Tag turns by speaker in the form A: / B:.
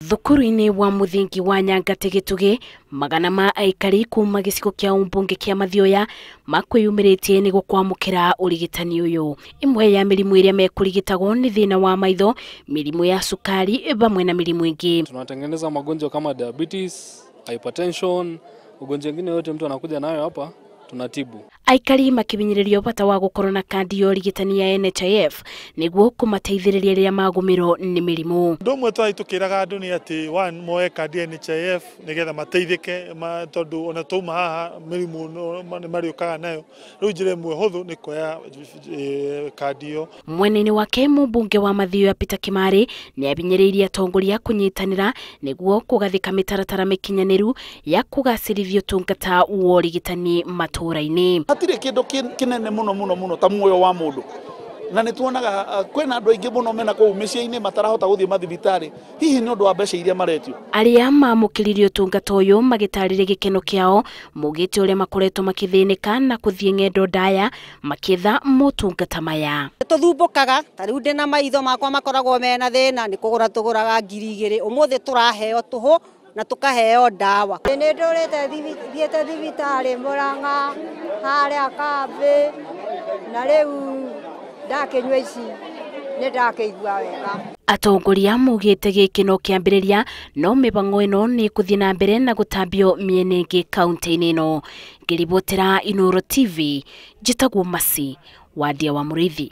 A: Thukuru-inĩ wa mũthingi wa Nyangate Gĩtugĩ, magana ma aikari kuma gĩcigo kĩa ũmbunge kĩa Mathioya makwĩyumĩrĩtie nĩguo kwamũkĩra ũrigitani ũyũ. Ĩmwe ya mĩrimũ ĩrĩa mekũrigitagwo nĩ thĩna wa maitho, mĩrimũ ya sukari vamwe na mĩrimũ ĩngĩ.
B: Tunatengeneza magonjwa kama diabetes, hypertension, ugonjwa mwingine yote mtu anakuja nayo hapa tunatibu.
A: Aikari makibinyiririo bata wa gukorwo na kandi ya ũrigitani ya NHIF nĩguo kũmateithĩrĩria rĩrĩa magũmĩrwo nĩ mĩrimũ.
C: Ũndũ ũmwe twahĩtũkĩraga andũ nĩ atĩ one moe kandi ya NHIF nĩgetha mateithĩke, tondũ ona twauma haha mĩrimũ nĩ marĩũkaga nayo. Rĩu njĩra ĩmwe hũthũ nĩ kuoya kandi ĩyo.
A: Mwena-inĩ wake mũmbunge wa Mathioya Peter Kimari nĩ abinyĩrĩirie atongoria kũnyitanĩra nĩguo kũgathĩka mĩtaratara mĩkinyanĩru ya kũgacĩrithia ũtungata wa ũrigitani matũũra-inĩ.
D: Hatirĩ kĩndũ kĩnene mũno mũno mũno ta muoyo wa mũndũ, na nĩ tuonaga kwĩna andũ aingĩ mũno mena kũu mĩciĩ-inĩ matarahota gũthiĩ mathibitarĩ hihi nĩ ũndũ wa mbeca iria maretio.
A: Arĩa mamũkĩrire ũtungata ũyũ magĩtarĩria gĩkeno kĩao maugĩte ũrĩa makoretwo makĩthĩnĩka na kũthiĩ ng'endo ndaya makĩetha motungata maya.
E: Tũthumbũkaga ta rĩu ndĩna maitho makwa makoragwo mena thĩna, nĩ kũgũra tũgũraga 2000, ũmũthĩ tũraheo tũhũ na tukaheo ndawa.
F: Nĩ ndũrĩte thiĩte thibitarĩ Murang'a harĩa kambĩ, na rĩu ndakĩnyua ici nĩ ndakĩigua wega.
A: Atongoria maugĩte gĩkĩ no kĩambĩrĩria, no mĩbango ĩno nĩ ĩgũthiĩ na mbere na gũtambio mĩena ĩngĩ kaunti-inĩ ĩno. Ngĩribotera Inooro TV, njĩtagwo Mercy Wandia wa Mũrĩithi.